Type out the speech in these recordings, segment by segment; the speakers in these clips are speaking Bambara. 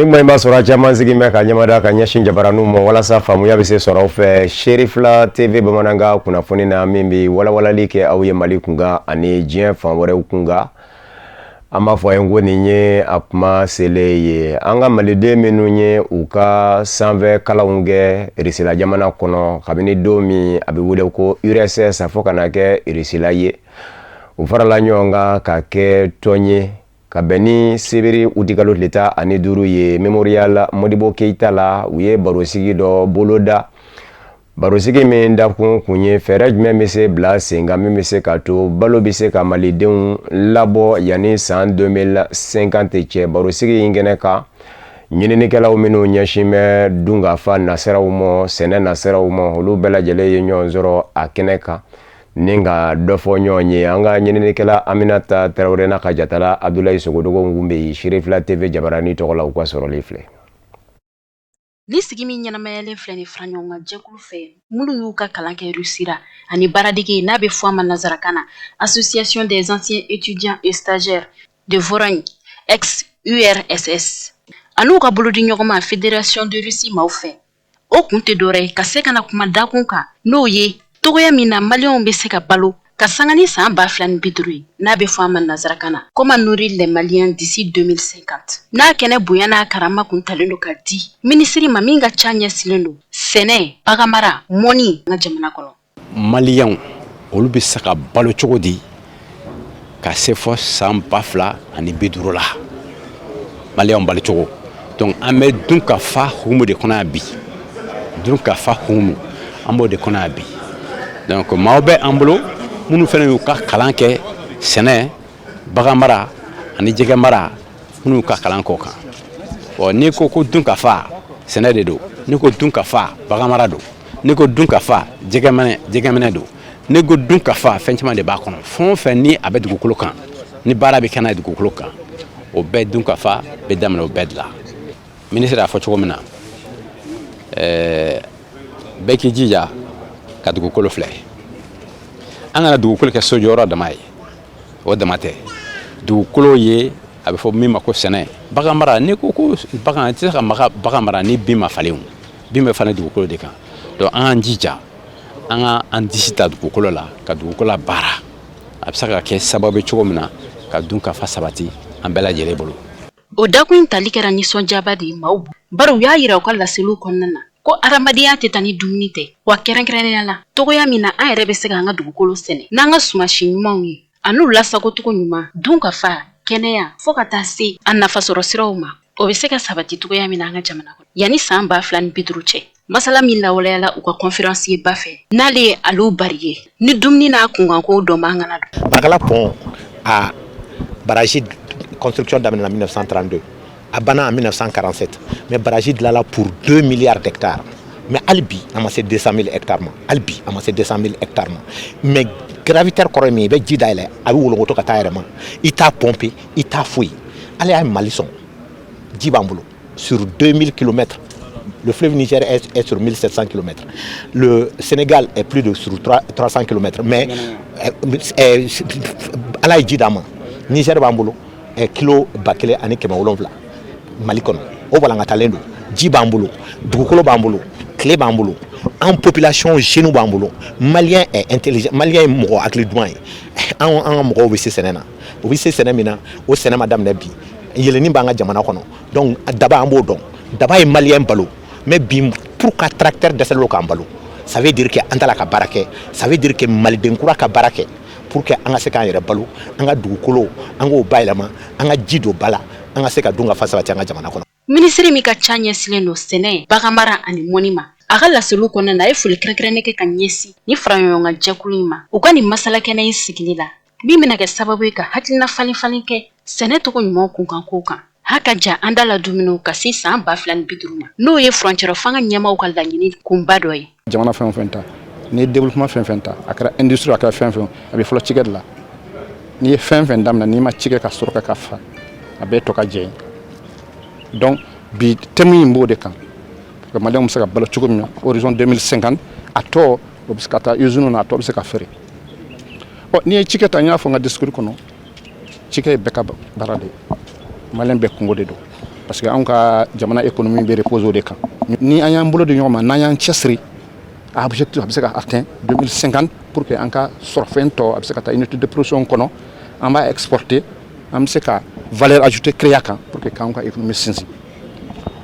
Ni kuma in b'a sɔrɔ a caman sigi bɛ ka ɲɛmada ka ɲɛsin jabaraninw ma walasa faamuya bɛ se sɔrɔ aw fɛ Serifila TV bamanankan kunnafoni na, min bɛ walawalali kɛ aw ye Mali kunkan ani diɲɛ fan wɛrɛw kunkan. An b'a fɔ a ye ko nin ye a kuma selen ye. An ka maliden minnu ye u ka sanfɛ kalanw kɛ Irisila jamana kɔnɔ kabini don min a bɛ wele ko URSS fo ka na kɛ Irisila ye, u farala ɲɔgɔn kan ka kɛ tɔn ye ka bɛn ni sibiri utikalo tile 15 ye Mémorial Modibo Keyita la. U ye barosigi dɔ boloda, barosigi min dakun kun ye fɛɛrɛ jumɛn bɛ se bila sen kan min bɛ se ka to balo bɛ se ka malidenw labɔ yanni san 2050 cɛ. Barosigi in kɛnɛ kan, ɲininikɛlaw minnu ɲɛsin bɛ dunkafa nasiraw ma, sɛnɛ nasiraw ma, olu bɛɛ lajɛlen ye ɲɔgɔn sɔrɔ a kɛnɛ kan ni ka dɔ fɔ ɲɔgɔn ye. An ka ɲininikɛla Aminata Tarawele n'a ka jatala Abdulayi Sogodogo kun bɛ yen Serifila TV jabarani tɔgɔ la. U ka sɔrɔli filɛ. Ni sigi min ɲɛnamayalen filɛ ni fara ɲɔgɔn jɛkulu fɛ minnu y'u ka kalan kɛ Russie ani baaradege, n'a bɛ fɔ a ma nansarakan na Association des anciens étudiants et stagiaires de Voronej, ex URSS, an'u ka bolodi ɲɔgɔnma Fédération de Russie maaw fɛ, o kun tɛ dɔwɛrɛ ye ka se ka na kuma dakun kan, n'o ye togoya min na maliyɛnw bɛ se ka balo ka sanga ni san 2050 ye, n'a bɛ fɔ a ma nansarakan na Comment nourrir les Maliens d'ici 2050. N'a kɛnɛ bonya n'a karama kun talen don ka di minisiri ma min ka ca ɲɛsinnen don sɛnɛ, baganmara, mɔni an ka jamana kɔnɔ. Maliyɛnw, olu bɛ se ka balo cogo di ka se fɔ san 2050 la? Maliyɛnw balo cogo, donc an bɛ dun ka fa hukumu de kɔnɔ yan bi. Dun ka fa hukumu, an b'o de kɔnɔ yan bi. Donc maaw bɛ an bolo minnu fana y'u ka kalan kɛ sɛnɛ, bagan mara ani jɛgɛ mara, minnu y'u ka kalan k'o kan. Bon, n'i ko ko dun ka fa, sɛnɛ de don. N'i ko dun ka fa, bagan mara don. N'i ko dun ka fa, jɛgɛminɛ don. N'i ko dun ka fa, fɛn caman de b'a kɔnɔ. Fɛn o fɛn ni a bɛ dugukolo kan, ni baara bɛ kɛ n'a ye dugukolo kan, o bɛɛ dun ka fa bɛ daminɛ o bɛɛ de la. Minisiri y'a fɔ cogo min na, bɛɛ k'i jija ka dugukolo filɛ. An kana dugukolo kɛ sojɔyɔrɔ dama ye, o dama tɛ. Dugukolo ye a bɛ fɔ min ma ko sɛnɛ, bagan mara. N'i ko ko bagan, i tɛ se ka maga bagan mara ni bin ma falen. O bin bɛ falen dugukolo de kan. Donc an k'an jija, an ka an disi ta dugukolo la ka dugukolo baara. A bɛ se ka kɛ sababu ye cogo min na ka dun ka fa sabati an bɛɛ lajɛlen bolo. O dakun in tali kɛra nisɔndiyaba de ye maaw bari u y'a yira u ka laseliw kɔnɔna na ko adamadenya tɛ taa ni dumuni tɛ, wa kɛrɛnkɛrɛnnenya la togoya min na an yɛrɛ bɛ se k'an ka dugukolo sɛnɛ n'an ka sumasi ɲumanw ye an'u lasagocogo ɲuman, dun ka fa, kɛnɛya, fo ka taa se a nafasɔrɔ siraw ma, o bɛ se ka sabati togoya min na an ka jamana kɔnɔ yanni san 2050 cɛ. Masala min lawaleyala u ka conférencier ba fɛ, n'ale ye Aliou Bari ye, ni dumuni n'a kunkanko dɔn b'an kana don. Barakala pont, a barrage construction daminɛna 1932, a banna en 1947, mais barrage dilanla pour 2 milliards d'hectares. Mais hali bi an ma se 200 000 hectares ma. Hali bi an ma se 200 000 hectares ma. Mais gravitaire kɔrɔ ye min ye, i bɛ ji dayɛlɛ, a bɛ wolokoto ka taa yɛrɛ ma, i t'a pomper, i t'a foyi. Ala y'a Mali sɔn, ji b'an bolo sur 2000 km. Le fleuve Niger est sur 1700 km. Le Sénégal est plus de sur 3, 300 km. Mais Ala ye ji d'an ma. Niger b'an bolo kilo 1700 Mali kɔnɔ. O walankatalen don. Ji b'an bolo, dugukolo b'an bolo, tile b'an bolo, an population jeune b'an bolo. Malien est intelligent, malien ye mɔgɔ hakili duman ye. An ka mɔgɔw bɛ se sɛnɛ na. U bɛ se sɛnɛ min na, o sɛnɛ ma daminɛ bi. Yɛlɛnni b'an ka jamana kɔnɔ. Donc daba, an b'o dɔn, daba ye malien balo. Mais bi, pour ka tracteur dɛsɛlen don k'an balo, ça veut dire que an t'a la ka baara kɛ. Ça veut dire que maliden kura ka baara kɛ pour que an ka se k'an yɛrɛ balo, an ka dugukolo, an k'o bayɛlɛma, an ka ji don ba la, an ka se ka dun ka fa sabati an ka jamana kɔnɔ. Minisiri min ka ca ɲɛsilen don sɛnɛ, baganmara ani mɔni ma, a ka laseliw kɔnɔna na, a ye foli kɛrɛnkɛrɛnnen kɛ ka ɲɛsin ni faraɲɔgɔnkan jɛkulu in ma u ka nin masala kɛnɛ in sigili la, min bɛna kɛ sababu ye ka hakilina falen falen kɛ sɛnɛ tɔgɔ ɲuman kunkanko kan ha ka ja an da la dumuniw ka se san 2050 ma, n'o ye furancɛrɔ fanga ɲɛmaw ka laɲini kunba dɔ ye. Jamana fɛn o fɛn ta, n'i ye développement fɛn fɛn ta, a kɛra industrie, a kɛra fɛn fɛn, a bɛ fɔlɔ cikɛ de la. N'i ye fɛn fɛn daminɛ, n'i ma cikɛ ka sɔrɔ kɛ ka fa, a bɛɛ tɔ ka jɛ. Donc bi thème in b'o de kan, ka maliyɛnw bɛ se ka balo cogo min na horizon 2050. A tɔ, o bɛ se ka taa usine na, a tɔ bɛ se ka feere. Ɔ, n'i ye cikɛ ta, n y'a fɔ n ka discours kɔnɔ, cikɛ ye bɛɛ ka baara de ye, maliyɛn bɛɛ kungo de don, parce que Parce que anw ka jamana économie bɛ repose o de kan. Ni an y'an bolo di ɲɔgɔn ma, n'an y'an cɛsiri, a objectif a bɛ se ka atteint 2050, pour que an ka sɔrɔfɛn tɔ a bɛ se ka taa unité de production kɔnɔ, an b'a exporter, an bɛ se ka valeur ajoutée créer a kan pour que k'anw ka économie sinsin.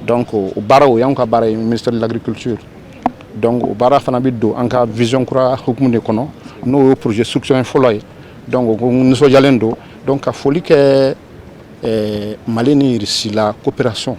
Donc o baara, o y'anw ka baara ye, ministère de l'Agriculture. Donc o baara fana bɛ don an ka Vision kura hukumu de kɔnɔ, n'o ye projet structurant fɔlɔ ye. Donc o nisɔndiyalen don. Donc ka foli kɛ Mali ni Russie la coopération.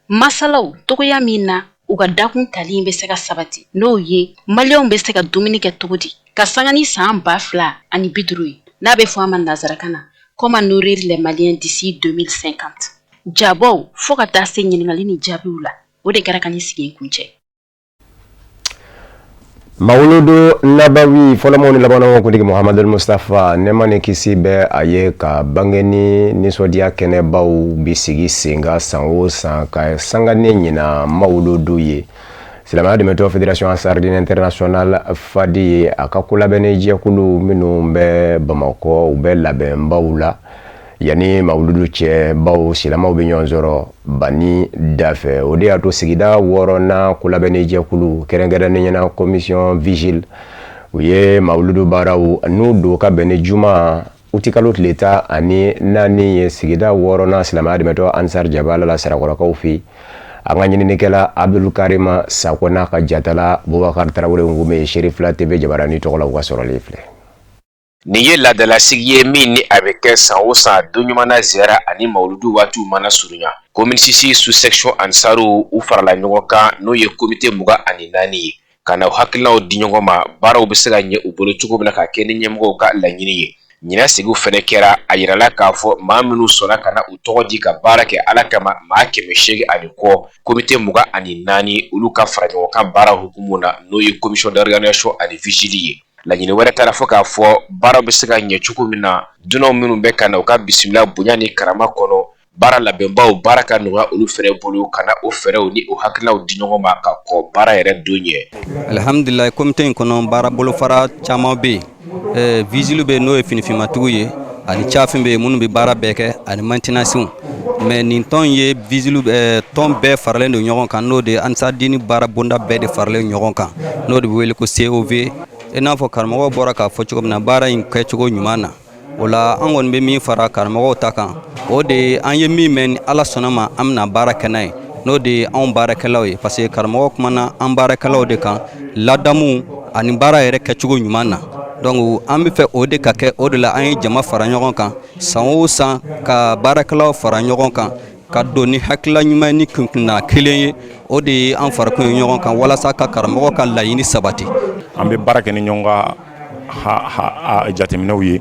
Masalaw togoya min na u ka dakun tali bɛ se ka sabati, n'o ye Maliyɛnw bɛ se ka dumuni kɛ cogo di ka sanga ni san 2050 ye, n'a bɛ fɔ a ma nansarakan na "Comment nourrir les Maliens d'ici 2050", jabaw fo ka taa se ɲininkali ni jaabiw la, o de kɛra ka ni sigi kun cɛ. Mawuludu Nabawi, fɔlɔmaw ni labanw kuntigi Muhamadu Mustafa, nɛɛma ni kisi bɛ a ye, ka bange ni nisɔndiya kɛnɛbaw bi sigi sen kan san o san ka sanga ni ɲina mawuludu ye. Silamɛya dɛmɛtɔ Fédération Ansardine Internationale, FADI ye, a ka kolabɛnni jɛkulu minnu bɛ Bamakɔ, u bɛ labɛnbaw la yanni mawuludu cɛ, baw silamɛw bɛ ɲɔgɔn sɔrɔ bani da fɛ. O de y'a to sigida wɔɔrɔnan kolabɛnni jɛkulu, kɛrɛnkɛrɛnnen ɲɛna commission vigile, u ye mawuludu baaraw n'u don ka bɛn ni juma utikalo tile 14 ye, sigida wɔɔrɔnan silamɛya dɛmɛtɔ Ansar Jabala la, Sarakɔrɔkaw fɛ. An ka ɲininikɛla Abdul Karima Sako n'a ka jatala Bubakar Tarawele Nkume, Serifila TV jabarani tɔgɔ la, u ka sɔrɔli filɛ. Nin ye laadalasigi ye min ni a bɛ kɛ san o san, don ɲuman na, ziyara ani mawuludu waatiw mana surunya. Commune 6 sous section Ansaru, u farala ɲɔgɔn kan, n'o ye comité 24 ye, ka na u hakilinaw di ɲɔgɔn ma, baaraw bɛ se ka ɲɛ u bolo cogo min na, ka kɛ ni ɲɛmɔgɔw ka laɲini ye. Ɲinan sigiw fɛnɛ kɛra, a yirala k'a fɔ maa minnu sɔnna ka na u tɔgɔ di ka baara kɛ Ala kama, maa 800 ani kɔ, comité 24, olu ka fara ɲɔgɔn kan baara hukumu na, n'o ye commission d'organisation ani vigile ye. Laɲini wɛrɛ taara fɔ k'a fɔ baaraw bɛ se ka ɲɛ cogo min na, dunanw minnu bɛ ka na u ka bisimila bonya ni karama kɔnɔ, baara labɛnbaw, baara ka nɔgɔya olu fɛnɛ bolo, ka na o fɛɛrɛw ni o hakilinaw di ɲɔgɔn ma ka kɔ baara yɛrɛ don ɲɛ. Alihamdulilayi, comité in kɔnɔ, baara bolofara caman bɛ yen. Vigile bɛ yen, n'o ye finifinmatigiw ye, ani cafin bɛ yen, minnu bɛ baara bɛɛ kɛ, ani maintenance. Mais nin tɔn ye vigile, tɔn bɛɛ faralen don ɲɔgɔn kan, n'o de ye Ansaridini baara bonda bɛɛ de faralen ɲɔgɔn kan, n'o de bɛ wele ko COV. I n'a fɔ karamɔgɔw bɔra k'a fɔ cogo min na, baara in kɛcogo ɲuman na, o la an kɔni bɛ min fara karamɔgɔw ta kan, o de ye an ye min mɛn, ni Ala sɔnna ma, an bɛna baara kɛ n'a ye, n'o de ye anw baarakɛlaw ye, parce que karamɔgɔ kumana an baarakɛlaw de kan, ladamu ani baara yɛrɛ kɛcogo ɲuman na. Donc an bɛ fɛ o de ka kɛ. O de la an ye jama fara ɲɔgɔn kan san o san, ka baarakɛlaw fara ɲɔgɔn kan, ka don ni hakilila ɲuman ni kunkunna kelen ye. O de ye an farakun ye ɲɔgɔn kan walasa ka karamɔgɔ ka laɲini sabati. An bɛ baara kɛ ni ɲɔgɔn ka jateminɛw ye,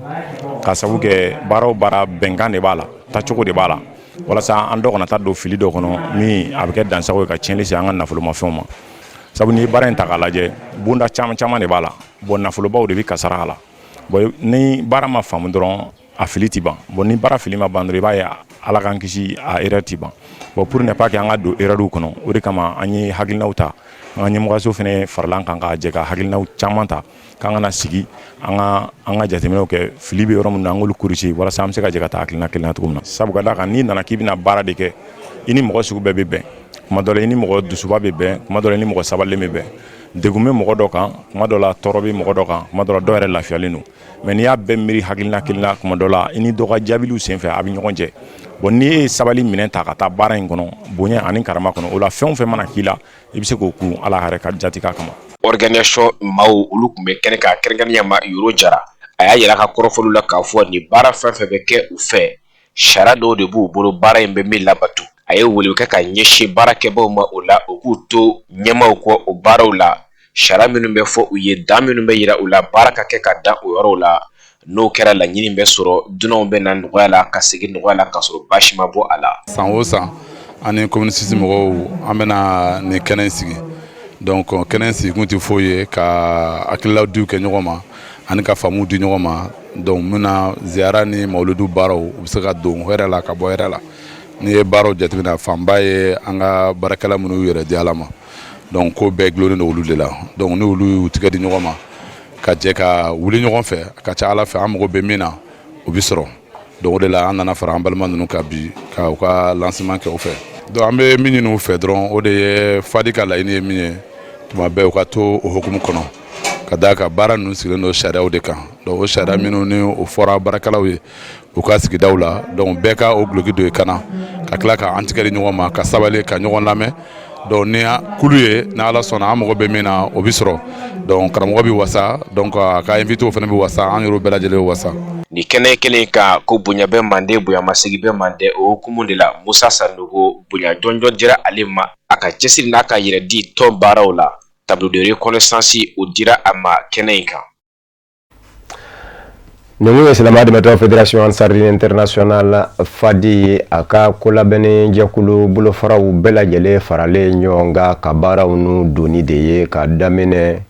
ka sabu kɛ baara o baara, bɛnkan de b'a la, taacogo de b'a la, walasa an dɔ kana taa don fili dɔ kɔnɔ min a bɛ kɛ dansago ye ka tiɲɛni se an ka nafolomafɛnw ma. Sabu n'i ye baara in ta k'a lajɛ, bonda caman caman de b'a la. Bon, nafolobaw de bɛ kasara a la. Bon, ni baara ma faamu dɔrɔn, a fili ti ban. Bon, ni baara fili ma ban dɔrɔn, i b'a ye, Ala k'an kisi, a erreur ti ban. Bon, pour ne pas que an ka don erreur kɔnɔ, o de kama an ye hakilinaw ta. An ka ɲɛmɔgɔso fana farala an kan k'a jɛ ka hakilinaw caman ta, k'an kana sigi, an ka jateminɛw kɛ, fili bɛ yɔrɔ min na, an k'olu corriger, walasa an bɛ se ka jɛ ka taa hakilina kelen na cogo min na. Sabu ka d'a kan, n'i nana k'i bɛna baara de kɛ, i ni mɔgɔ sugu bɛɛ bɛ bɛn. Kuma dɔ la, i ni mɔgɔ dusuba bɛ bɛn, kuma dɔ la, i ni mɔgɔ sabalilen bɛ bɛn. Degun bɛ mɔgɔ dɔ kan kuma dɔ la, tɔɔrɔ bɛ mɔgɔ dɔ kan kuma dɔ la, dɔw yɛrɛ lafiyalen don. Mais n'i y'a bɛɛ miiri hakilina kelen na, kuma dɔ la, i ni dɔ ka jaabiliw senfɛ, a bɛ ɲɔgɔn jɛ. Bon, n'i ye sabali minɛ ta ka taa baara in kɔnɔ, bonya ani karama kɔnɔ, o la fɛn o fɛn mana k'i la, i bɛ se k'o kun Ala yɛrɛ ka jatika kama. Organisation maaw, olu tun bɛ kɛnɛ kan, kɛrɛnkɛrɛnnenya ma Yoro Jara. A y'a yira ka kɔrɔfɔliw la k'a fɔ nin baara fɛn fɛn bɛ kɛ u fɛ, sariya dɔw de b'u bolo, baara in bɛ min labato. A ye wele kɛ ka ɲɛsin baarakɛbaw ma, o la u k'u to ɲɛmaaw kɔ o baaraw la, sariya minnu bɛ fɔ u ye, dan minnu bɛ yira u la, baara ka kɛ ka dan o yɔrɔw la. N'o kɛra, laɲini bɛ sɔrɔ, dunanw bɛ na nɔgɔya la, ka segin nɔgɔya la, ka sɔrɔ baasi ma bɔ a la. San o san, an ni commune 6 mɔgɔw, an bɛna nin kɛnɛ in sigi. Donc kɛnɛ in sigikun tɛ foyi ye ka hakililaw diw kɛ ɲɔgɔn ma ani ka faamuw di ɲɔgɔn ma. Donc mun na ziyara ni mawuludu baaraw, u bɛ se ka don hɛrɛ la, ka bɔ hɛrɛ la. N'i ye baaraw jateminɛ, fanba ye an ka baarakɛla minnu y'u yɛrɛ di Ala ma. Donc ko bɛɛ gulonnen don olu de la. Donc ni olu y'u tigɛ di ɲɔgɔn ma ka jɛ ka wuli ɲɔgɔn fɛ, a ka ca Ala fɛ, an mago bɛ min na, o bɛ sɔrɔ. Donc o de la an nana fara an balima ninnu kan bi, ka u ka lancement kɛ o fɛ. Donc an bɛ min ɲini u fɛ dɔrɔn, o de ye FADI ka laɲini ye min ye tuma bɛɛ, u ka to o hukumu kɔnɔ, ka d'a kan baara ninnu sigilen don sariyaw de kan. Donc o sariya minnu ni o fɔra baarakɛlaw ye u ka sigidaw la, donc bɛɛ ka o duloki don i kan na, ka tila ka an tigɛ di ɲɔgɔn ma, ka sabali, ka ɲɔgɔn lamɛn. Donc ni kulu ye, ni Ala sɔnna, an mago bɛ min na, o bɛ sɔrɔ. Donc karamɔgɔ bɛ wasa, donc a ka invité fana bɛ wasa, an yɛrɛ bɛɛ lajɛlen bɛ wasa. Nin kɛnɛ kelen kan ko bonya bɛ manden, bonyamasegin bɛ manden, o hukumu de la, Musa Sanogo, bonya jɔnjɔn dira ale ma a ka cɛsiri n'a ka yɛrɛ di tɔn baaraw la. Tableau de reconnaissance, o dira a ma kɛnɛ in kan. Nin ye silamɛ dɛmɛtɔ Fédération Ansardine Internationale, FADI, a ka kolabɛnni jɛkulu bolofaraw bɛɛ lajɛlen faralen ɲɔgɔn kan ka baaraw n'u doni de ye, ka daminɛ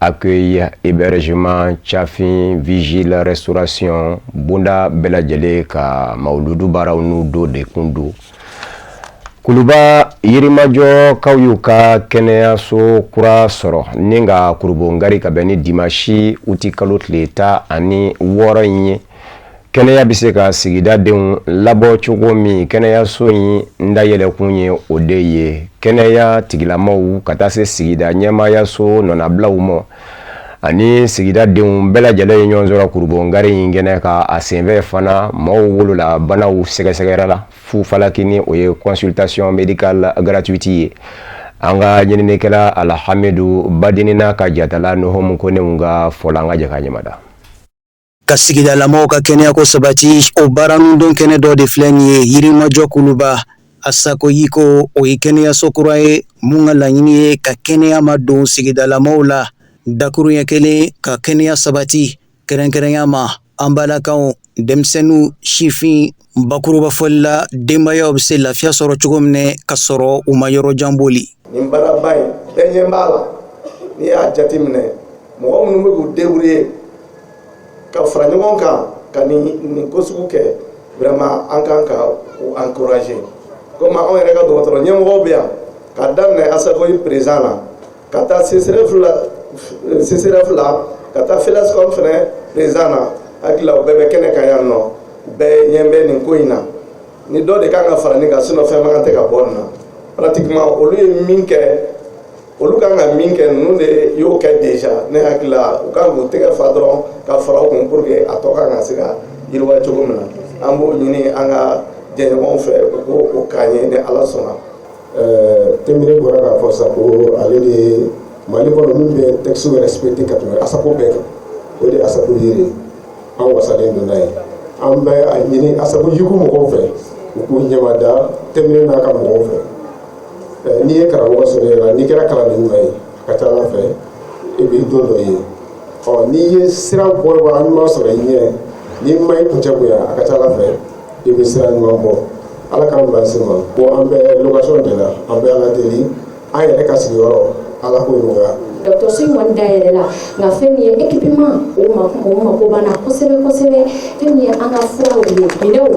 accueil, hébergement, cafin, vigile, restauration, bonda bɛɛ lajɛlen ka mawuludu baaraw n'u do de kun don. Kuluba Yirimajɔkaw y'u ka kɛnɛyaso kura sɔrɔ ni ka kurubongari ka bɛn ni dimanche uti kalo tile 16 in ye. Kɛnɛya bɛ se ka sigidadenw labɔ cogo min, kɛnɛyaso in dayɛlɛkun ye o de ye. Kɛnɛya tigilamaw ka taa se sigida ɲɛmaayaso nɔnabilaw ma ani sigidadenw bɛɛ lajɛlen ye ɲɔgɔn sɔrɔ kurubongari in kɛnɛ kan. A senfɛ fana, maaw wolola banaw sɛgɛsɛgɛra la fufalaki, ni o ye consultation médicale gratuite ye. An ka ɲininikɛla Alhamidu Badinina ka jatala Nuhumu Konew ka fɔla, an ka jɛ ka ɲɛmada. Ka sigidalamaw ka kɛnɛyako sabati, o baara don kɛnɛ dɔ de filɛ nin ye Yirimajɔ Kuluba. Asako Yiko, o ye kɛnɛyaso kura ye mun ka laɲini ye ka kɛnɛya ma don sigidalamaw la, dakuruɲɛ kelen ka kɛnɛya sabati, kɛrɛnkɛrɛnya ma an balakaw, denmisɛnninw, sifin, bakurubafɔli la, denbayaw bɛ se lafiya sɔrɔ cogo min ka sɔrɔ u ma yɔrɔ jan boli. Nin baaraba in, bɛɛ ɲɛ b'a la. N'i y'a jateminɛ, mɔgɔ minnu bɛ k'u débrouiller ka fara ɲɔgɔn kan ka nin ko sugu kɛ, vraiment an kan ka u encourager. Komi anw yɛrɛ ka dɔgɔtɔrɔ ɲɛmɔgɔw bɛ yan, ka daminɛ Asakoyi président la, ka taa CSRéf la, CSRéf la, ka taa FELASCOM fɛnɛ président na, hakili la o bɛɛ bɛ kɛnɛ kan yan nɔ. Bɛɛ ɲɛ bɛ nin ko in na. Ni dɔ de kan ka fara nin kan, sinon fɛn man kan tɛ ka bɔ nin na. Pratiquement olu ye min kɛ, olu kan ka min kɛ, ninnu de y'o kɛ déjà. Ne hakili la, u kan k'u tɛgɛ fa dɔrɔn ka fara o kun pour que a tɔ kan ka se ka yiriwa cogo min na. An b'o ɲini an ka jɛɲɔgɔnw fɛ, u k'o o k'an ye, ni Ala sɔnna. Tɛmɛnen bɔra k'a fɔ sisan ko ale de ye Mali kɔnɔ min bɛ texte respecté ka tɛmɛ Asako bɛɛ kan, o de ye Asako yiri. An wasalen don n'a ye. An bɛ a ɲini Asako Yiku mɔgɔw fɛ, u k'u ɲɛmada tɛmɛnen n'a ka mɔgɔw fɛ. N'i ye karamɔgɔ sɔrɔ i la, n'i kɛra kalanden ɲuman ye, a ka ca Ala fɛ i b'i don dɔ ye. Ɔ n'i ye sira bɔ ɲuman sɔrɔ i ɲɛ, n'i ma i kuncɛ bonya, a ka ca Ala fɛ i bɛ sira ɲuman bɔ. Ala k'an bila se ma. Bon, an bɛ location de la. An bɛ Ala deli, an yɛrɛ ka sigiyɔrɔ, Ala k'o nɔgɔya. Dɔgɔtɔrɔso in kɔni dayɛlɛ la, nka fɛn min ye équipement, o mako b'an na kosɛbɛ kosɛbɛ. Fɛn min ye an ka furaw ye, minɛnw,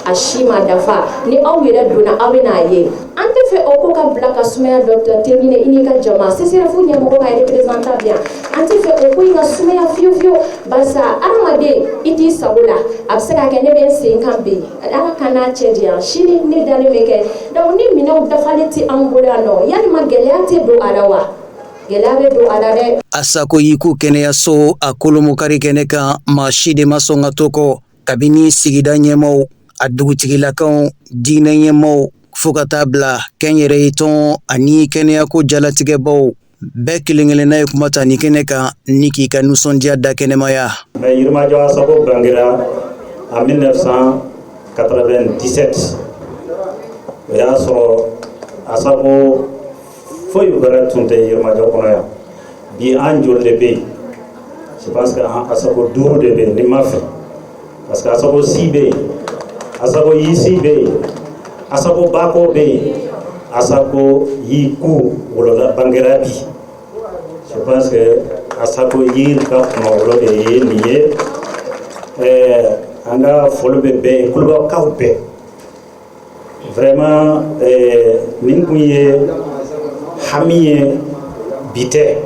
a si ma dafa. Ni aw yɛrɛ donna, aw bɛ n'a ye. An tɛ fɛ o ko ka bila ka sumaya. Docteur Termine, i n'i ka jama, CSRéf ɲɛmɔgɔ ka représentant bɛ yan, an tɛ fɛ o ko in ka sumaya fiyewu fiyewu, barisa hadamaden i t'i sago la. A bɛ se ka kɛ ne bɛ n sen kan bi, Ala ka n'a cɛ janya, sini ne dalen bɛ kɛ. Donc ni minɛnw dafalen tɛ anw bolo yan nɔ, yalima gɛlɛya tɛ don a la wa? Gɛlɛya bɛ don a la dɛ. Asako Yiku kɛnɛyaso a kolomokari kɛnɛ kan, maa si de ma sɔn ka to kɔ, kabini sigida ɲɛmaw, a dugutigilakaw, diinɛ ɲɛmaw, fo ka taa bila kɛnyɛrɛye tɔn ani kɛnɛyako jalatigɛbaw bɛɛ kelen kelenna ye kuma ta ni kɛnɛ kan ni k'i ka nisɔndiya da kɛnɛmaya. Mais Yirimajɔ Asako bangera en 1997. O y'a sɔrɔ Asako foyi wɛrɛ tun tɛ Yirimajɔ kɔnɔ yan. Bi an joli de bɛ yen? Je pense que an Asako duuru de bɛ yen, ni ma fɛ, parce que Asako si bɛ yen, Asako Yisi bɛ yen, Asako Bako bɛ yen, Asako Yiku wolola bangera bi. Je pense que Asako Yiri ka kunnawolo de ye nin ye. An ka foli bɛ bɛɛ ye, Kulubakaw bɛɛ. Vraiment, nin kun ye hami ye, bi tɛ,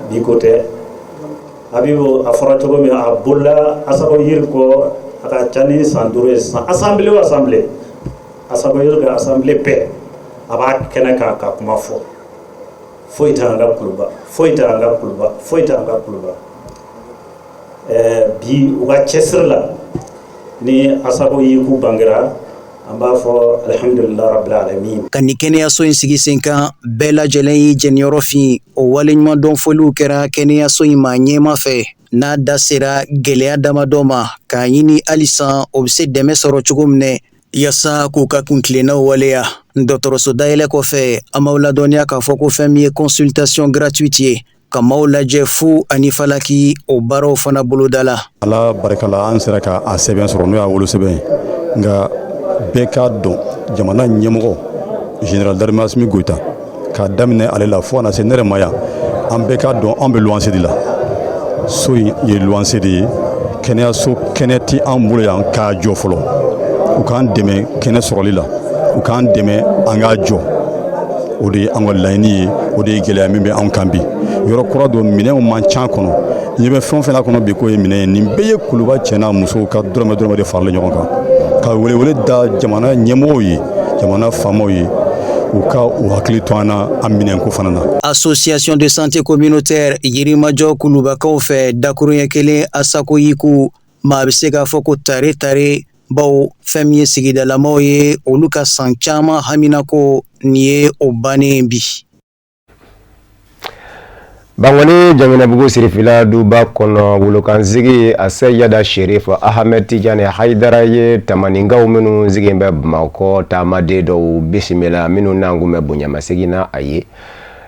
bi ko tɛ. Abibu, a fɔra cogo min, a bolila Asako Yiri kɔ, a ka ca ni san 5 ye sisan. Assemblée o assemblée Asako Youth ka assemblée bɛɛ, a b'a kɛnɛ kan ka kuma fɔ: foyi tɛ an ka Kuluba, foyi tɛ an ka Kuluba, foyi tɛ an ka Kuluba. Bi, u ka cɛsiri la ni Asako Yiku bangera, an b'a fɔ alhamdulilah rabbil alamin. Ka nin kɛnɛyaso in sigi sen kan, bɛɛ lajɛlen y'i jɛniyɔrɔ fin. O waleɲumandɔn foliw kɛra kɛnɛyaso in ma ɲɛma fɛ, n'a da sera gɛlɛya damadɔ ma, k'a ɲini halisa o bɛ se dɛmɛ sɔrɔ cogo minɛ yaasa k'u ka kuntilennaw waleya. Dɔgɔtɔrɔso dayɛlɛ kɔfɛ, an b'aw ladɔnniya k'a fɔ ko fɛn min ye consultation gratuite ye, ka maaw lajɛ fu ani falaki, o baaraw fana boloda la. Ala barika la, an sera ka a sɛbɛn sɔrɔ, n'o y'a wolosɛbɛn ye. Nka bɛɛ k'a dɔn, jamana ɲɛmɔgɔ, général d'armée Asimi Goyita, k'a daminɛ ale la fo ka na se ne yɛrɛ ma yan, an bɛɛ k'a dɔn, an bɛ luwanse de la. So in ye luwanse de ye. Kɛnɛyaso kɛnɛ tɛ an bolo yan k'a jɔ fɔlɔ. U k'an dɛmɛ kɛnɛ sɔrɔli la, u k'an dɛmɛ an k'a jɔ. O de ye an ka laɲini ye, o de ye gɛlɛya min bɛ anw kan bi. Yɔrɔ kura don, minɛnw man ca kɔnɔ. Ɲɛ bɛ fɛn o fɛn kɔnɔ bi k'o ye minɛn ye, nin bɛɛ ye Kuluba cɛ n'a musow ka dɔrɔmɛ dɔrɔmɛ de faralen ɲɔgɔn kan. Ka welewele da jamana ɲɛmɔgɔw ye, jamana faamaw ye, u ka u hakili to an na a minɛnko fana na. Association de santé communautaire Yirimajɔ Kulubakaw fɛ, dakuruɲɛ kelen, Asako Yiku, maa bɛ se k'a fɔ ko tare tare, bawo fɛn min ye sigidalamaw ye, olu ka san caman haminako nin ye o bannen bi. Bankoni Janginɛbugu Sirifila duba kɔnɔ, wolokansigi Aseyida Sherif Ahmed Tijani Hayidara ye tamaninkaw minnu sigilen bɛ Bamakɔ taamaden dɔw bisimila, minnu n'an kun bɛ bonyamasegin na a ye,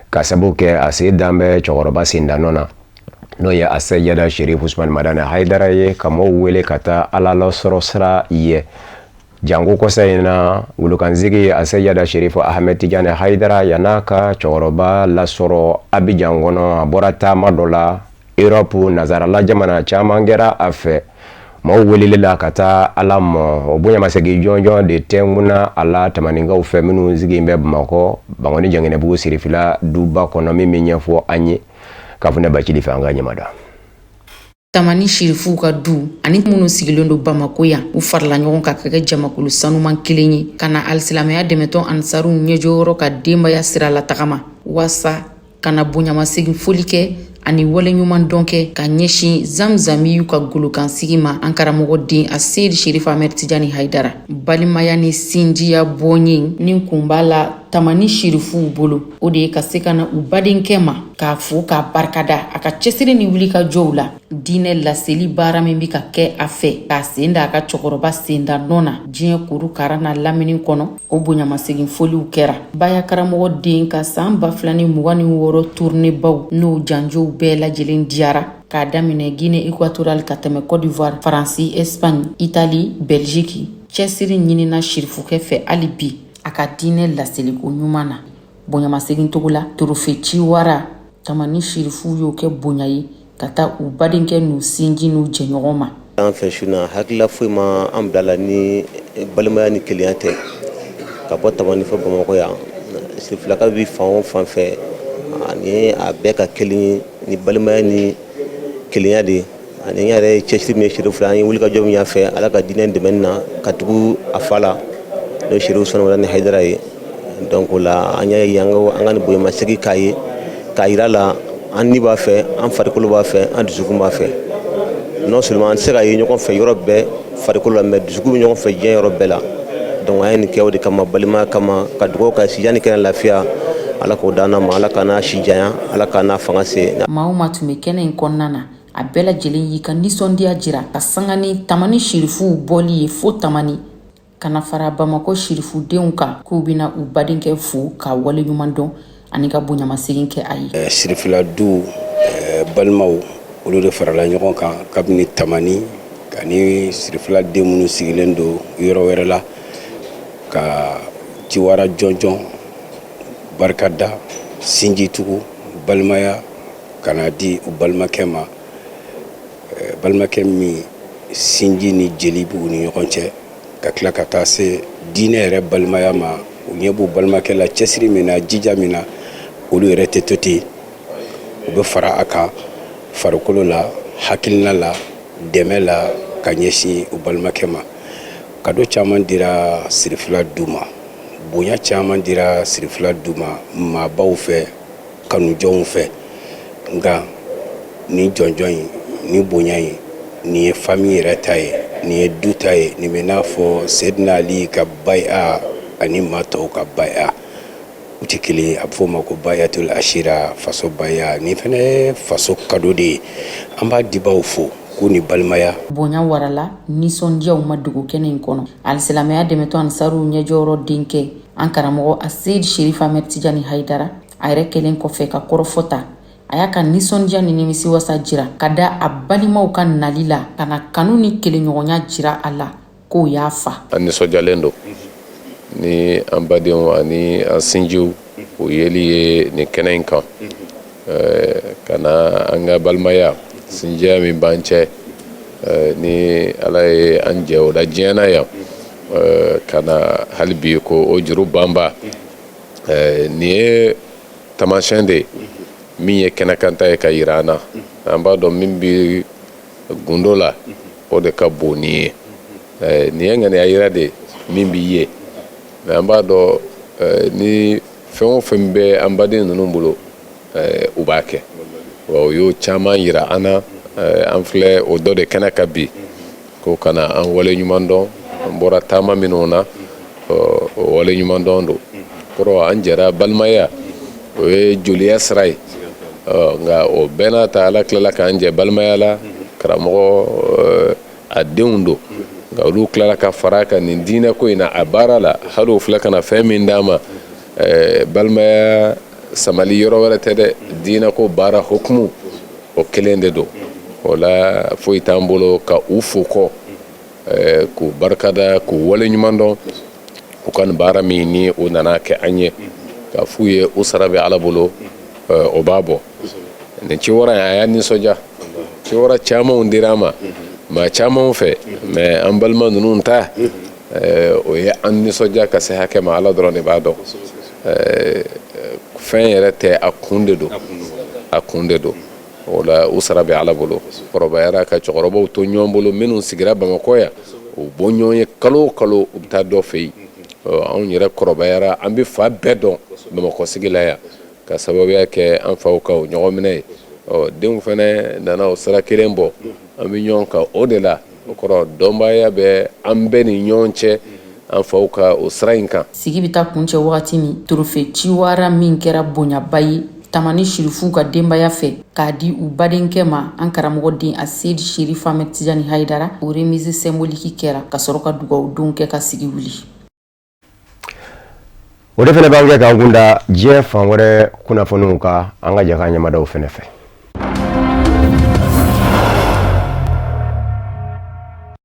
ka sabu kɛ a sen dan bɛ cɛkɔrɔba sendanɔ na, n'o ye Aseyida Sherif Usman Madani Hayidara ye, ka mɔgɔw wele ka taa Ala lasɔrɔ sira ye. Janko kɔsa in na, wolokansigi Aseyida Sherif Ahmed Tijani Hayidara, yan'a ka cɛkɔrɔba lasɔrɔ Abijan kɔnɔ, a bɔra taama dɔ la Europe, nazarala jamana caman kɛra a fɛ. Maaw weleli la ka taa Ala mɔ, o bonyamasegin jɔnjɔn de tɛnkunna a la tamaninkaw fɛ minnu sigilen bɛ Bamakɔ, Bankoni Janginɛbugu Sirifila duba kɔnɔ, min bɛ ɲɛfɔ an ye Kafunɛ Bacili fɛ. An ka ɲamada. Tamani Sirifuw ka du ani minnu sigilen don Bamako yan, u farala ɲɔgɔn kan ka kɛ jamakulu sanuman kelen ye, ka na alisilamɛya dɛmɛtɔn Ansaruw ɲɛjɔyɔrɔ ka denbaya sira la tagama, waasa ka na bonyamasegin foli kɛ ani waleɲuman dɔn kɛ ka ɲɛsin Zamzamiyu ka golokansigi ma, an karamɔgɔ den Aseyidi Sherif Ahmed Tijani Haidara. Balimaya ni sinjiya bɔnye ni kun b'a la Tamani Sirifuw bolo, o de ye ka se ka na u badenkɛ ma k'a fo, k'a barikada a ka cɛsiri ni wulikajɔw la, diinɛ laseli baara min bɛ ka kɛ a fɛ, k'a sen da a ka cɛkɔrɔba senda nɔ na diɲɛ kurukara n'a lamini kɔnɔ. O bonyamasegin foliw kɛra baya karamɔgɔ den ka san 2026 tournéebaw n'o janjow bɛɛ lajɛlen diyara, k'a daminɛ Guinée équatoriale ka tɛmɛ Côte d'Ivoire, Faransi, Espagne, Italie, Belgique. Cɛsiri ɲinina sirifukɛ fɛ hali bi a ka diinɛ laseliko ɲuman na. Bonyamasegin togo la, trophée ciwara, Tamani Sirifuw y'o kɛ bonya ye ka taa u badenkɛ n'u sinji n'u jɛɲɔgɔn ma. An fɛ su na, hakilila foyi ma an bila la ni balimaya ni kelenya tɛ. Ka bɔ Tamani fo Bamakɔ yan, Sirifilaka bɛ fan o fan fɛ, ani a bɛɛ ka kelen ni balimaya ni kelenya de ye. Ani n yɛrɛ ye cɛsiri min ye Sirifu la, an ye wulikajɔ min y'a fɛ Ala ka diinɛ dɛmɛni na, ka tugu a fa la, n'o ye Sirifu Usumani Madani Hayidara ye. Donc o la, an y'a ye an ka nin bonyamasegin k'a ye, k'a yira la an ni b'a fɛ, an farikolo b'a fɛ, an dusukun b'a fɛ. Non seulement an tɛ se ka ye ɲɔgɔn fɛ yɔrɔ bɛɛ farikolo la, mais dusukun bɛ ɲɔgɔn fɛ diɲɛ yɔrɔ bɛɛ la. Donc an ye nin kɛ o de kama, balimaya kama, ka dugawu ka sijan ni kɛnɛ lafiya, Ala k'o d'an ma, Ala ka n'a si janya, Ala ka n'a fanga se. Maa o maa tun bɛ kɛnɛ in kɔnɔna na, a bɛɛ lajɛlen y'i ka nisɔndiya jira ka sanga ni Tamani Sirifuw bɔli ye fo Tamani ka na fara Bamakɔ sirifudenw kan, k'u bɛna u badenkɛ fo ka waleɲuman dɔn ani ka bonyamasegin kɛ a ye. Sirifila du balimaw, olu de farala ɲɔgɔn kan kabini Tamani ka ni Sirifila den minnu sigilen don yɔrɔ wɛrɛ la, ka ciwara jɔnjɔn, barikada, sinji tugu, balimaya ka na di u balimakɛ ma, balimakɛ min sinji ni jeli b'u ni ɲɔgɔn cɛ, ka tila ka taa se diinɛ yɛrɛ balimaya ma. U ɲɛ b'u balimakɛ la cɛsiri min na, jija min na, olu yɛrɛ tɛ to ten, u bɛ fara a kan farikolo la, hakilina la, dɛmɛ la, ka ɲɛsin u balimakɛ ma. Kado caman dira sirifila du ma, bonya caman dira sirifila du ma maabaw fɛ, kanujɔnw fɛ. Nka nin jɔnjɔn in, nin bonya in, nin ye famille yɛrɛ ta ye, nin ye du ta ye. Nin bɛ n'a fɔ Sedina Ali ka baya ani maa tɔw ka baya u tɛ kelen ye. A bɛ fɔ o ma ko bayatul asira, faso baya. Nin fana ye faso kado de ye. An b'a dibaw fo k'u ni balimaya. Bonya warala, nisɔndiyaw ma dogo kɛnɛ in kɔnɔ. Alisilamɛya dɛmɛtɔn Ansaruw ɲɛjɔyɔrɔ denkɛ, an karamɔgɔ Aseyid Sherif Ahmed Tijani Hayidara, a yɛrɛ kɛlen kɔfɛ ka kɔrɔfɔ ta, a y'a ka nisɔndiya ni nimisiwasa jira ka da a balimaw ka nali la ka na kanu ni kelenɲɔgɔnya jira a la k'o y'a fa. An nisɔndiyalen don ni an badenw ani an sinjiw o yeli ye nin kɛnɛ in kan, ka na an ka balimaya sinjiya min b'an cɛ ni Ala ye an jɛ o la diɲɛ na yan, ka na hali bi ko o juru banba. Nin ye taamasiyɛn de ye min ye kɛnɛkanta ye ka yira an na. An b'a dɔn min bɛ gundo la, o de ka bon nin ye. Nin ye ŋaniya yira de ye min b'i ye, mais an b'a dɔn ni fɛn o fɛn bɛ an baden ninnu bolo, u b'a kɛ. Wa o y'o caman yira an na. An filɛ o dɔ de kɛnɛ kan bi, ko ka na an wale ɲuman dɔn. An bɔra taama minnu na, o wale ɲuman dɔn don kɔrɔ. An jɛra balimaya, o ye joliya sira ye. Nka o bɛɛ n'a ta, Ala tilala k'an jɛ balimaya la. Karamɔgɔ a denw don, nka olu tilala ka fara kan nin diinɛ ko in na a baara la. Hali o filɛ ka na fɛn min d'an ma, balimaya samali yɔrɔ wɛrɛ tɛ dɛ, diinɛ ko baara hukumu o kelen de don. O la foyi t'an bolo ka u fo kɔ, k'u barikada, k'u wale ɲuman dɔn u ka nin baara min ni u nana kɛ an ye, ka f'u ye u sara bɛ Ala bolo, o b'a bɔ. Nin ciwara a y'an nisɔndiya. Ciwara camanw dira an ma maa camanw fɛ, mais an balima ninnu ta, o ye an nisɔndiya ka se hakɛ ma, Ala dɔrɔn de b'a dɔn. Fɛn yɛrɛ tɛ, a kun de don, a kun de don. O la u sara bɛ Ala bolo. Kɔrɔbayara ka cɛkɔrɔbaw to ɲɔgɔn bolo minnu sigira Bamakɔ yan, u bɔ ɲɔgɔn ye kalo o kalo, u bɛ taa dɔ fɛ yen. Anw yɛrɛ kɔrɔbayara, an bɛ fa bɛɛ dɔn Bamakɔ sigi la yan ka sababuya kɛ an faw ka o ɲɔgɔn minɛ ye. Ɔ denw fana nana o sira kelen bɔ, an bɛ ɲɔgɔn kan o de la. O kɔrɔ dɔnbaaya bɛ an bɛɛ ni ɲɔgɔn cɛ an faw ka o sira in kan. Sigi bɛ taa kuncɛ wagati min, trophée ciwara min kɛra bonyaba ye Tamani Sirifuw ka denbaya fɛ k'a di u badenkɛ ma, an karamɔgɔ den Aseyidi Sherif Ahmed Tijani Hayidara, o remise symbolique kɛra ka sɔrɔ ka dugawu don kɛ ka sigi wuli. O de fana b'an kɛ k'an kun da diɲɛ fan wɛrɛ kunnafoniw kan. An ka jɛ k'an ɲɛmadaw fana fɛ.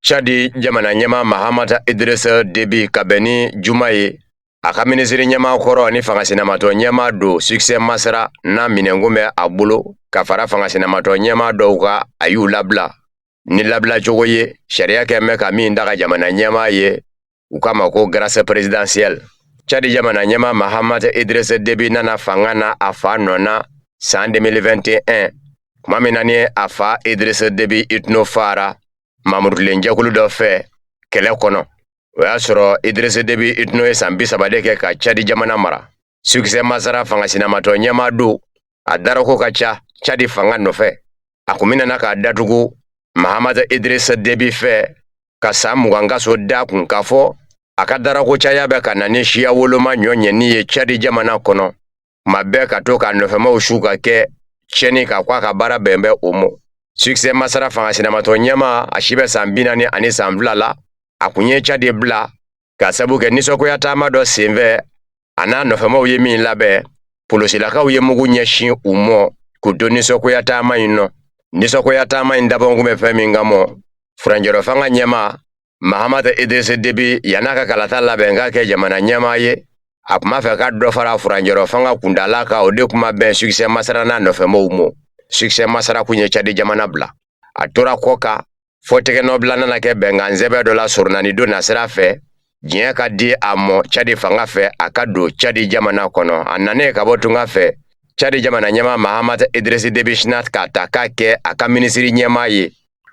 Tchadi jamana ɲɛmaa Mahamat Idriss Déby, ka bɛn ni juma ye, a ka minisiri ɲɛmaa kɔrɔ ni fangasinamatɔ ɲɛmaa don Succès Masra n'a minɛnkun bɛ a bolo ka fara fangasinamatɔ ɲɛmaa dɔw kan, a y'u labila ni labila cogo ye sariya kɛ bɛ ka min daga jamana ɲɛmaa ye, u k'a ma ko grâce présidentielle. Tchad jamana ɲɛmaa Mahamat Idriss Déby nana fanga na a fa nɔ na san 2021, tuma min na ni a fa Idriss Déby Itno fara mamurutilen jɛkulu dɔ fɛ kɛlɛ kɔnɔ. O y'a sɔrɔ Idriss Déby Itno ye san 30 de kɛ ka Tchad jamana mara. Succès Masra fangasinamatɔ ɲɛmaa don, a darako ka ca Tchad fanga nɔfɛ. A kun minɛna k'a datugu Mahamat Idriss Déby fɛ ka san 20 kaso da kun, k'a fɔ a ka darako caya bɛ ka na ni siya woloma ɲɔ ɲɛni ye Tchad jamana kɔnɔ. Tuma bɛɛ ka to k'a nɔfɛmaw su ka kɛ tiɲɛni kan, k'a ka baara bɛn bɛ o ma. Succès Masra fangasinamatɔ ɲɛmaa, a si bɛ san 42 san la, a kun ye Tchad bila ka sabu kɛ nisɔngoya taama dɔ senfɛ a n'a nɔfɛmaw ye min labɛn. Polosilakaw ye mugu ɲɛsin u mɔ k'u to nisɔngoya taama in nɔ. Nisɔngoya taama in dabɔkun bɛ fɛn min kama, furancɛrɔ fanga ɲɛmaa Mahamat Idriss Déby yann'a ka kalata labɛn ka kɛ jamana ɲɛmaa ye, a tun b'a fɛ ka dɔ fara furancɛrɔ fanga kuntaala kan. O de kun ma bɛn Succès Masra n'a nɔfɛmaw mɔ. Succès Masra kun ye Tchad jamana bila, a tora kɔ kan fo tɛgɛnɔbila nana kɛ bɛnkan sɛbɛn dɔ la surunani don nasira fɛ, diɲɛ ka di a mɔ Tchad fanga fɛ a ka don Tchad jamana kɔnɔ. A nanen ka bɔ tunga fɛ, Tchad jamana ɲɛmaa Mahamat Idriss Déby sinna k'a ta k'a kɛ a ka minisiri ɲɛmaa ye.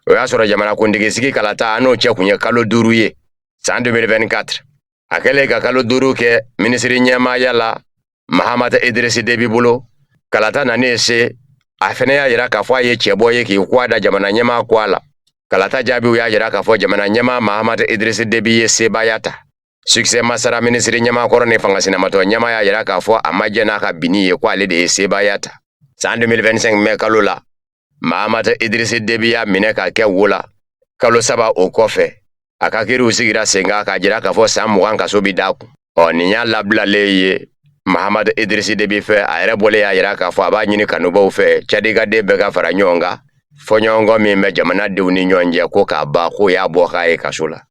O y'a sɔrɔ jamanakuntigi sigi kalata, a n'o cɛ kun ye kalo 5 ye. San 2024, a kɛlen ka kalo 5 kɛ minisiri ɲɛmaaya la Mahamat Idriss Déby bolo, kalata nanen se, a fɛnɛ y'a yira k'a fɔ a ye cɛbɔ ye k'i kɔ da jamana ɲɛmaa kɔ a la. Kalata jaabiw y'a yira k'a fɔ jamana ɲɛmaa Mahamat Idriss Déby ye sebaaya ta. Succès Masra minisiri ɲɛmaa kɔrɔ ni fanga sinamatɔ ɲɛmaa y'a yira k'a fɔ a ma jɛn n'a ka binni ye, ko ale de ye sebaaya ta. San 2025 mɛ kalo la, Mahamat Idriss Déby y'a minɛ ka kɛ wo la. Kalo 3 o kɔfɛ, a ka kiriw sigira sen kan k'a jira k'a fɔ san 20 kaso bi d'a kun. Ɔ nin y'a labilalen ye Mahamat Idriss Déby fɛ. A yɛrɛ bɔlen y'a jira k'a fɔ a b'a ɲini kanubaw fɛ, Cadikaden bɛɛ ka fara ɲɔgɔn kan, fɔɲɔgɔnkɔ min bɛ jamanadenw ni ɲɔgɔn cɛ ko k'a ban, k'o y'a bɔ k'a ye kaso la.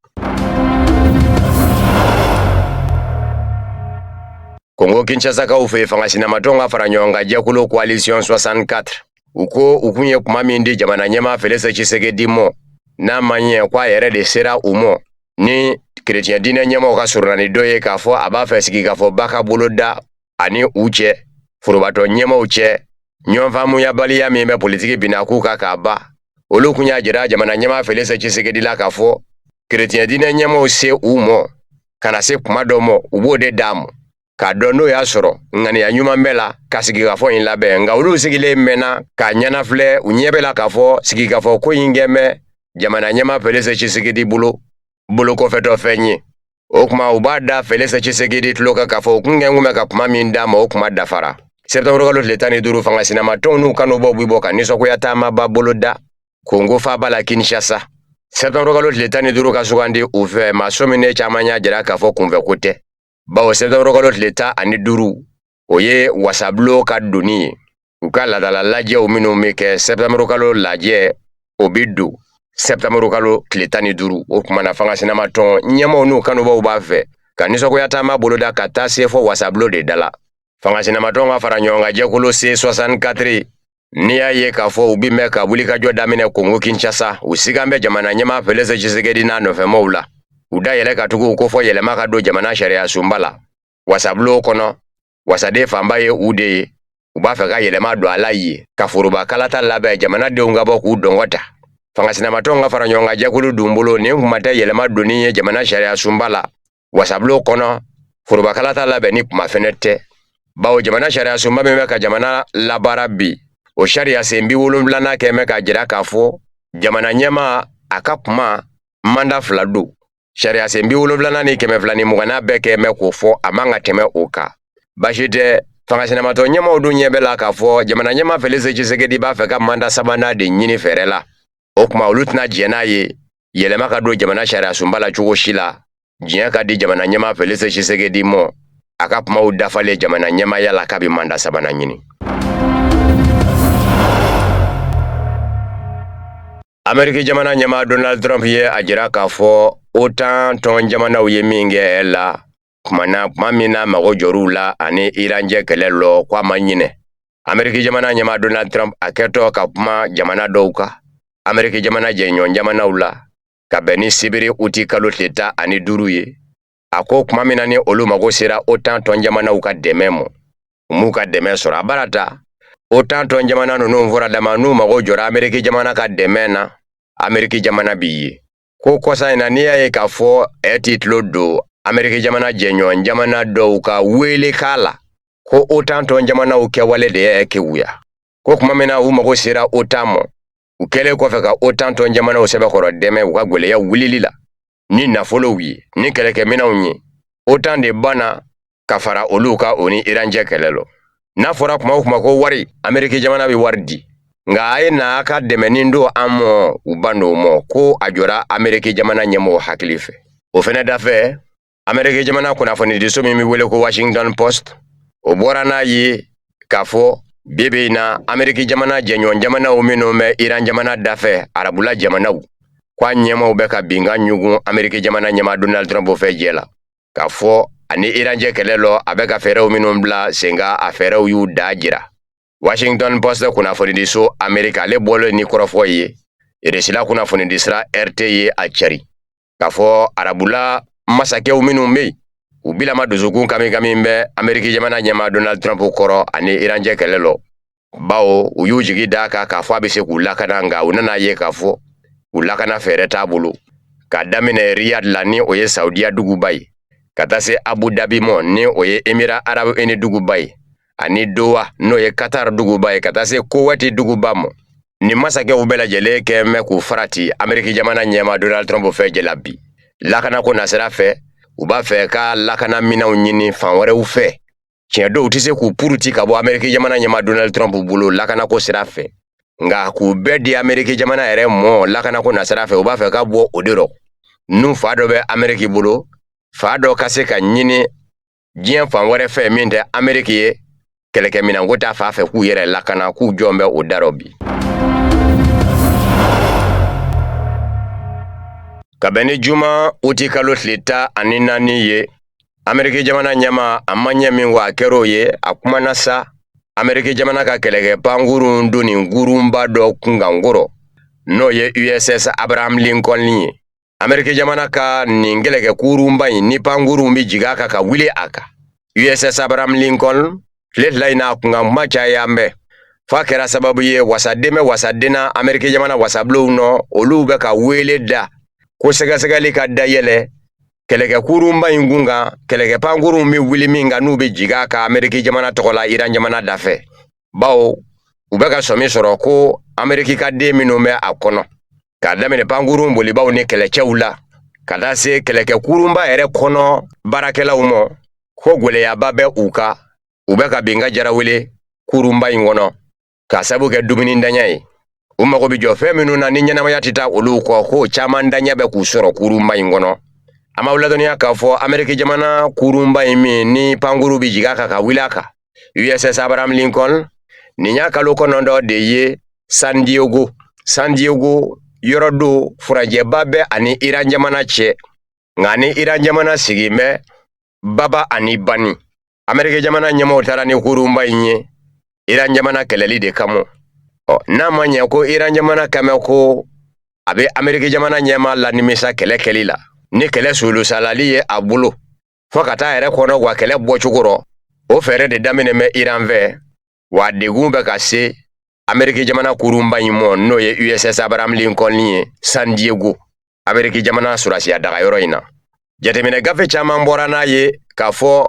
Kongo Kinshasakaw fɛ, fanga sinamatɔnw ka fara ɲɔgɔn kan jɛkulu Coalition 64, u ko u kun ye kuma min di jamana ɲɛmaa Félix Tshisekedi mɔ, n'a ma ɲɛ ko a yɛrɛ de sera u mɔ ni kerecɛn diinɛ ɲɛmaaw ka surunani dɔ ye, k'a fɔ a b'a fɛ sigikafɔba ka boloda ani u cɛ, forobatɔn ɲɛmaaw cɛ, ɲɔgɔnfaamuyabaliya min bɛ politiki binakun kan k'a ban. Olu kun y'a jira jamana ɲɛmaa Félix Tshisekedi la k'a fɔ kerecɛn diinɛ ɲɛmaaw se u mɔ ka na se kuma dɔ mɔ, u b'o de d'a mɔ k'a dɔn n'o y'a sɔrɔ ŋaniya ɲuman bɛ la ka sigikafɔ in labɛn. Nka olu sigilen mɛnna k'a ɲɛnafilɛ, u ɲɛ bɛ la k'a fɔ sigikafɔ ko in kɛ mɛ jamana ɲɛmaa Félix Tshisekedi bolo bolokɔfɛtɔ fɛn ye. O tuma u b'a da Félix Tshisekedi tulo kan k'a fɔ u kun kɛ bɛ ka kuma min d'a ma, o kuma dafara. Septembre kalo tile 15, fanga sinamatɔnw n'u kanubaw bɛ bɔ ka nisɔngoya taamaba boloda Kongo faaba la Kinshasa. Septembre kalo tile 15 ka sugandi u fɛ, maa sɔminen caman y'a jira k'a fɔ kunfɛko tɛ, bawo septembre kalo tile 15, o ye wasabulon ka donni ye. U ka laadala lajɛw minnu bɛ kɛ septembre kalo lajɛ, o bɛ don septembre kalo tile 15. O tuma na fanga sinamatɔn ɲɛmaaw n'u kanubaw b'a fɛ ka nisɔngoya taama boloda ka taa se fɔ wasabulon de da la. Fanga sinamatɔn ka fara ɲɔgɔn kan jɛkulu C64, n'i y'a ye k'a fɔ u bi mɛn ka wulikajɔ daminɛ Kongo Kinshasa, u sigan bɛ jamana ɲɛmaa Félix Tshisekedi n'a nɔfɛmɔgɔw la. U da yɛlɛ ka tugu ko fɔ yɛlɛma ka don jamana sariya sunba la. Wasabulon kɔnɔ, wasaden fanba ye u de ye. U b'a fɛ ka yɛlɛma don a la yen, ka foroba kalata labɛn, jamanadenw ka bɔ k'u dɔngɔ ta. Fanga sinamatɔnw ka fara ɲɔgɔn kan jɛkulu dun bolo, nin kuma tɛ yɛlɛma donni ye jamana sariya sunba la wasabulon kɔnɔ, foroba kalata labɛnni kuma fɛnɛ tɛ, bawo jamana sariya sunba min bɛ ka jamana labaara bi, o sariya sen 70nan kɛ bɛ k'a jira k'a fɔ jamana ɲɛmaa a ka kuma manda 2 don. Sariya sen 70nan ni 220nan bɛɛ kɛ bɛ k'o fɔ, a man ka tɛmɛ o kan. Baasi tɛ, fanga sinamatɔn ɲɛmaaw dun ɲɛ bɛ la k'a fɔ jamana ɲɛmaa Félix Tshisekedi b'a fɛ ka manda sabanan de ɲini fɛɛrɛ la. O tuma olu tɛna jɛn n'a ye yɛlɛma ka don jamana sariya sunba la cogo si la, diɲɛ ka di jamana ɲɛmaa Félix Tshisekedi mɔ a ka kumaw dafalen jamana ɲɛmaaya la k'a bɛ manda sabanan ɲini. Ameriki jamana ɲɛmaa Donald Trump ye a jira k'a fɔ OTAN tɔn jamanaw ye min kɛ la kuma na, kuma min na mago jɔr'u la ani Iran cɛ kɛlɛ lɔ, ko a ma ɲinɛ. Ameriki jamana ɲɛmaa Donald Trump a kɛtɔ ka kuma jamana dɔw kan, Ameriki jamana jɛɲɔgɔn jamanaw la, ka bɛn ni sibiri uti kalo tile 15 ye, a ko kuma min na ni olu mago sera OTAN tɔn jamanaw ka dɛmɛ mɔ, u m'u ka dɛmɛ sɔrɔ. A bara ta OTAN tɔn jamana ninnu fɔra dama n'u mago jɔra Ameriki jamana ka dɛmɛ na, Ameriki jamana b'i ye. Ko kɔsa in na, n'i y'a ye k'a fɔ ɛ t'i tulo don Ameriki jamana jɛɲɔgɔn jamana dɔw ka welekan la, ko OTAN tɔn jamanaw kɛwale de ye kewuya, ko kuma min na u mago sera OTAN mɔ, u kɛlen kɔfɛ ka OTAN tɔn jamanaw sɛbɛkɔrɔ dɛmɛ u ka gwɛlɛya wulili la ni nafolow ye, ni kɛlɛkɛminɛnw ye, OTAN de banna ka fara olu kan o ni Iran cɛ kɛlɛ lɔ. N'a fɔra kuma o kuma ko wari, Ameriki jamana bɛ wari di, nka a ye na a ka dɛmɛni don an mɔ, u ban n'o mɔ, ko a jɔra Ameriki jamana ɲɛmɔgɔw hakili fɛ. O fɛnɛ dafɛ, Ameriki jamana kunnafonidiso min bɛ wele ko Washington Post, o bɔra n'a ye k'a fɔ bi bi in na, Ameriki jamana jɛɲɔgɔn jamanaw minnu bɛ Iran jamana dafɛ, arabula jamanaw, ko a ɲɛmaaw bɛ ka binkan ɲugun Ameriki jamana ɲɛmaa Donald Trump fɛ jɛ la, k'a fɔ ani Iran cɛ kɛlɛ lɔ, a bɛ ka fɛɛrɛw minnu bila sen kan, a fɛɛrɛw y'u da jira. Washington Post kunnafonidiso Amerika, ale bɔlen ni kɔrɔfɔ ye, Irisila kunnafonidisira RT ye a cari k'a fɔ arabula masakɛw minnu bɛ yen, u bilama dusukun kamikami bɛ Ameriki jamana ɲɛmaa Donald Trump kɔrɔ ani Iran cɛ kɛlɛ lɔ, bawo u y'u jigi d'a kan k'a fɔ a bɛ se k'u lakana, nka u nana ye k'a fɔ u lakana fɛɛrɛ t'a bolo. Ka daminɛ Riyad la, ni o ye Saudiya duguba ye, ka taa se Abu Dhabi mɔ, ni o ye Émirats Arabes Unis duguba ye, ani Doha, n'o ye Qatar duguba ye, ka taa se Kuwait duguba mɔ. Nin masakɛw bɛɛ lajɛlen kɛ mɛn k'u farati Ameriki jamana ɲɛmaa Donald Trump fɛ jɛla bi lakanako nasira fɛ. U b'a fɛ ka lakana minɛnw ɲini fan wɛrɛw fɛ. Tiɲɛ don, u tɛ se k'u puruti ka bɔ Ameriki jamana ɲɛmaa Donald Trump bolo lakanako sira fɛ, nka k'u bɛɛ di Ameriki jamana yɛrɛ mɔ lakanako nasira fɛ, u b'a fɛ ka bɔ o de rɔ. N'u fa dɔ bɛ Ameriki bolo, fa dɔ ka se ka ɲini diɲɛ fan wɛrɛ fɛ min tɛ Ameriki ye, kɛlɛkɛminɛnko ta fan fɛ, k'u yɛrɛ lakana, k'u jɔn bɛ o da rɔ bi. Ka bɛn ni juma uti kalo tile 14 ye, Ameriki jamana ɲɛmaa, a ma ɲɛ min kɔ, a kɛr'o ye. A kumana sa Ameriki jamana ka kɛlɛkɛ pankurun doni kurunba dɔ kunkankɔrɔ, n'o ye USS Abraham Lincoln ye. Ameriki jamana ka nin kɛlɛkɛ kurunba in, ni pankurun bɛ jigin a kan ka wuli a kan, USS Abraham Lincoln, tile 2 in na, a kunkan kuma caya bɛ f'a kɛra sababu ye wasaden bɛ wasaden na Ameriki jamana wasabulonw nɔ, olu bɛ ka wele da ko sɛgɛsɛgɛli ka dayɛlɛ kɛlɛkɛ kurunba in kun kan, kɛlɛkɛ pankurun bɛ wuli min kan, n'u bɛ jigin a kan Ameriki jamana tɔgɔ la Iran jamana dafɛ, bawo u bɛ ka sɔmi sɔrɔ ko Ameriki ka den minnu bɛ a kɔnɔ, k'a daminɛ pankurun bolibaw ni kɛlɛcɛw la ka taa se kɛlɛkɛ kurunba yɛrɛ kɔnɔ baarakɛlaw ma, ko gwɛlɛyaba bɛ u kan. U bɛ ka bin ka jarawele kurunba in kɔnɔ k'a sabu kɛ dumuni ntanya ye. U mago bɛ jɔ fɛn minnu na ni ɲɛnamaya tɛ taa olu kɔ, k'o caman ntanya bɛ k'u sɔrɔ kurunba in kɔnɔ. An b'aw ladɔnniya k'a fɔ Ameriki jamana kurunba in min ni pankuru bɛ jigin a kan ka wuli a kan, USS Abraham Lincoln, nin y'a kalo 9 de ye San Diego. San Diego yɔrɔ don, furancɛba bɛ ani Iran jamana cɛ, nka ni Iran jamana sigin bɛ baba ani bani. Ameriki jamana ɲɛmaaw taara ni kurunba in ye Iran jamana kɛlɛli de kama. Ɔ, n'a ma ɲɛ ko Iran jamana kan bɛ ko a bɛ Ameriki jamana ɲɛmaa lanimisa kɛlɛ kɛli la, ni kɛlɛ sulusalali ye a bolo fo ka taa yɛrɛ kɔnɔ wa kɛlɛ bɔcogo rɔ, o fɛɛrɛ de daminɛ bɛ Iran fɛ. Wa degun bɛ ka se Ameriki jamana kurunba in mɔ, n'o ye USS Abraham Lincoln ye, San Diego, Ameriki jamana surasiya dagayɔrɔ in na. Jateminɛ gafe caman bɔra n'a ye k'a fɔ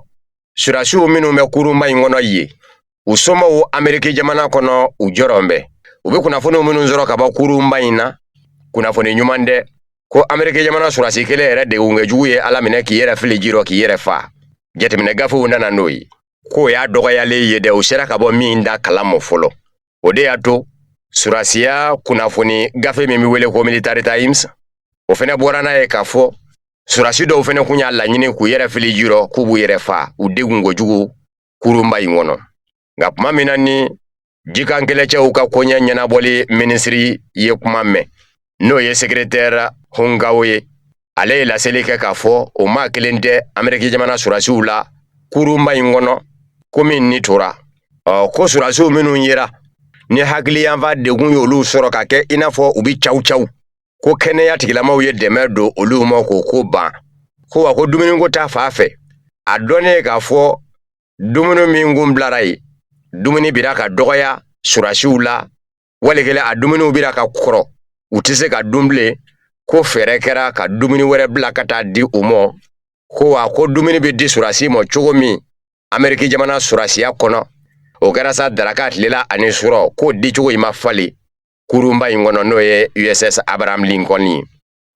surasiw minnu bɛ kurunba in kɔnɔ yen, u somaw Ameriki jamana kɔnɔ, u jɔrɔ bɛ. U bɛ kunnafoniw minnu sɔrɔ ka bɔ kurunba in na, kunnafoni ɲuman tɛ, ko Ameriki jamana surasi kelen yɛrɛ degunkɛjugu ye Ala minɛ k'i yɛrɛ fili ji rɔ k'i yɛrɛ fa. Jateminɛ gafew nana n'o ye k'o y'a dɔgɔyalen ye dɛ, u sera ka bɔ min da kala mɔ fɔlɔ. O de y'a to surasiya kunnafoni gafe min bɛ wele ko Military Times, o fɛnɛ bɔra n'a ye k'a fɔ surasi dɔw fɛnɛ kun y'a laɲini k'u yɛrɛ fili ji rɔ k'u b'u yɛrɛ fa, u degun kojugu kurunba in kɔnɔ. Nka tuma min na ni jikan kɛlɛcɛw ka koɲɛ ɲɛnabɔli minisiri ye kuma mɛn, n'o ye secrétaire Hunkawo ye, ale ye laseli kɛ k'a fɔ o maa kelen tɛ Ameriki jamana surasiw la kurunba in kɔnɔ ko min ni tora. Ɔ, ko surasiw minnu yera ni hakiliyanfan degun y'olu sɔrɔ ka kɛ i n'a fɔ u bɛ caw caw, ko kɛnɛya tigilamaw ye dɛmɛ don olu ma k'o ko ban. Ko wa ko dumuniko ta fan fɛ, a dɔnnen k'a fɔ dumuni min kun bilara yen, dumuni bira ka dɔgɔya surasiw la, wali kelen a dumuniw bira ka kɔrɔ, u tɛ se ka dun bilen, ko fɛɛrɛ kɛra ka dumuni wɛrɛ bila ka taa di u ma. Ko wa ko dumuni bɛ di surasi ma cogo min Ameriki jamana surasiya kɔnɔ, o kɛra sa daraka, tilela ani surɔ, k'o dicogo in ma falen kurunba in kɔnɔ, n'o ye USS Abraham Lincoln ye.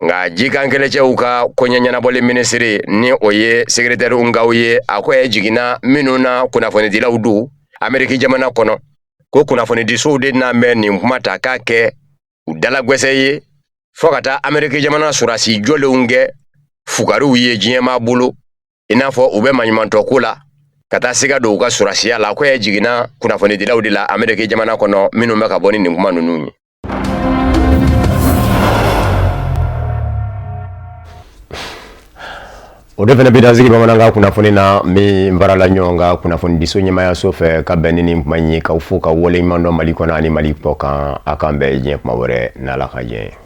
Nka jikan kɛlɛcɛw ka koɲɛ ɲɛnabɔli minisiri, ni o ye secrétaire Hunkawo ye, a ko ye jiginna minnu na kunnafonidilaw don Ameriki jamana kɔnɔ, ko kunnafonidisow de n'an bɛ nin kuma ta k'a kɛ u dalagwɛsɛ ye fo ka taa Ameriki jamana surasi jɔlenw kɛ fugariw ye diɲɛmaa bolo, i n'a fɔ u bɛ maɲumantɔ ko la, ka taa siga don u ka surasiya la. Ko ye jiginna kunnafonidilaw de la Ameriki jamana kɔnɔ minnu bɛ ka bɔ ni nin kuma ninnu ye. O de fana bɛ dan sigi bamanankan kunnafoni na min farala ɲɔgɔn kan kunnafonidiso ɲɛmaayaso fɛ ka bɛn ni nin kuma in ye. K'aw fo ka waleɲuman dɔn Mali kɔnɔ ani Mali kɔ kan. A k'an bɛn diɲɛ kuma wɛrɛ n'Ala ka diɲɛ ye.